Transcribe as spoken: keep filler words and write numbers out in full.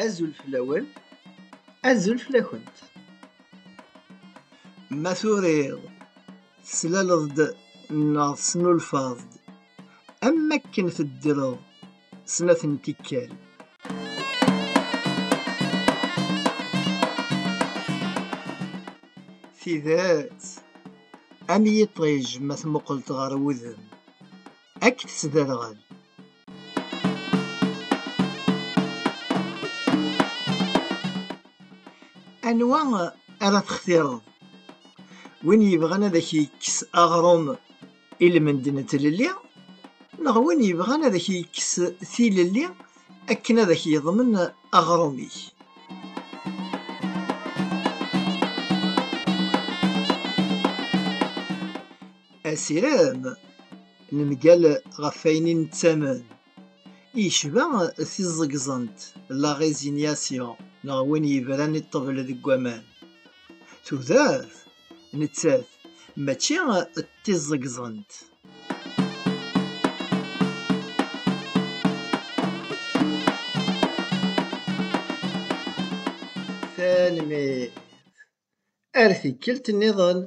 Azul fell-awen, azul fell-akent. Ma turiḍ, teslaleḍ-d neɣ tesnulfaḍ-d, am wakken teddreḍ snat n tikkal. Tidet, am yiṭij ma tmuqleḍ ɣer wudem, ad k-tesderɣel. Anwa ara textireḍ? Win yebɣan ad ak-yekkes aɣrum i lmend n tlelli, neɣ win yebɣan ad ak-yekkes tilelli akken ad ak-yeḍmen aɣrum-ik? Asirem n mgal ɣef wayen i nettamen yecba tiẓegẓent, la résignation, neɣ win yebran i ṭṭbel deg waman. Tudert nettat mačči d tiẓegẓent. Tanemmirt. Ar tikkelt nniḍen.